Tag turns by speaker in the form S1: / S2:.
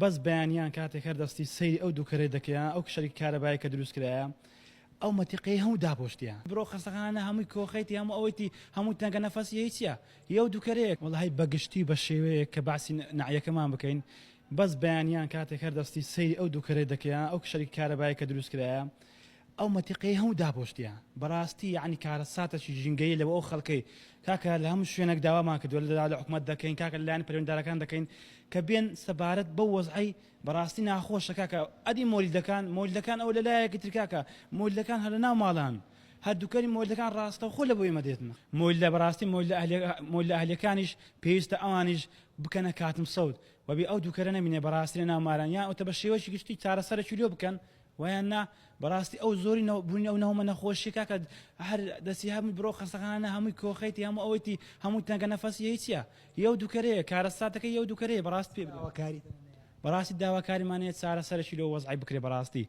S1: بەس بەیانیان کاتێک هەر دەستی سەیری ئەو دوکەرەی دەکەی ئەو شەریکە کارەبایە کە دروست کرایە ئەو مەتیقەی هەموو داپۆشتیە بڕۆ خەستەخانە هەمووی کۆخەیتی هەموو ئەوەیتی هەموو تەنگە نەفەسی هیچیە یەو دوکەرەیە وەڵی بەگشتی بە شێوەیەک کە باسی نەعیەکەمان بکەین بەس بەیانیان کاتێک هەر دەستی سەیری ئەو دوکەرەی دەکەی ئەو شەریکە کارەبایە کە دروست کرایە ئەو مەتیقەی هەموو داپۆشتیە بەڕاستی یەعنی کارەساتەکی ژینگەیی لەبۆ ئەو خەڵکەی کاکە لە هەموو شوێنێک داوامان کردوە لە لە حکومەت دەکەین کاکە لە لایەن پەیوەندیدارەکان دەکەین کە بێن سەبارەت بەو وەزعەی بەڕاستی ناخۆشە کاکە ئەدی مۆلیدەکان مۆلیدەکان ئەوە لە لایەکی تر کاکە مۆلیدەکان هەر لە ناو ماڵان هەر دوکەری مۆلیدەکان ڕاستەوخۆ لە بۆ ئێمە دێتن مۆلیدە بەڕاستی مۆلیدە ئەهلیە مۆلیدە ئەهلیەکانیش پێویستە ئەوانیش بکەنە کاتم سەوت وەبی ئەو دوکەرە نەمینێ بەڕاستی لە ناو مالان یان ئەوتە بە شێوەیەکی گشتی چارەسەرەکی لۆ بکەن وایان نا بەڕاستی ئەو زۆری بوونی ئەو نەومە نەخۆشی کاکە هەر دەسی هەمووی بڕۆ خەستەخانە هەمووی کۆخەیتی هەموو ئەوەیتی هەموو تەنگە نەفەسی هیچیە یەو دوکەرەیە کارەساتەکە یەو دوکەرەیە بەڕاست پێ بەڕاستی داواکاریمانەیە چارەسەرێکی لۆ وەزعی بکرێ بەڕاستی.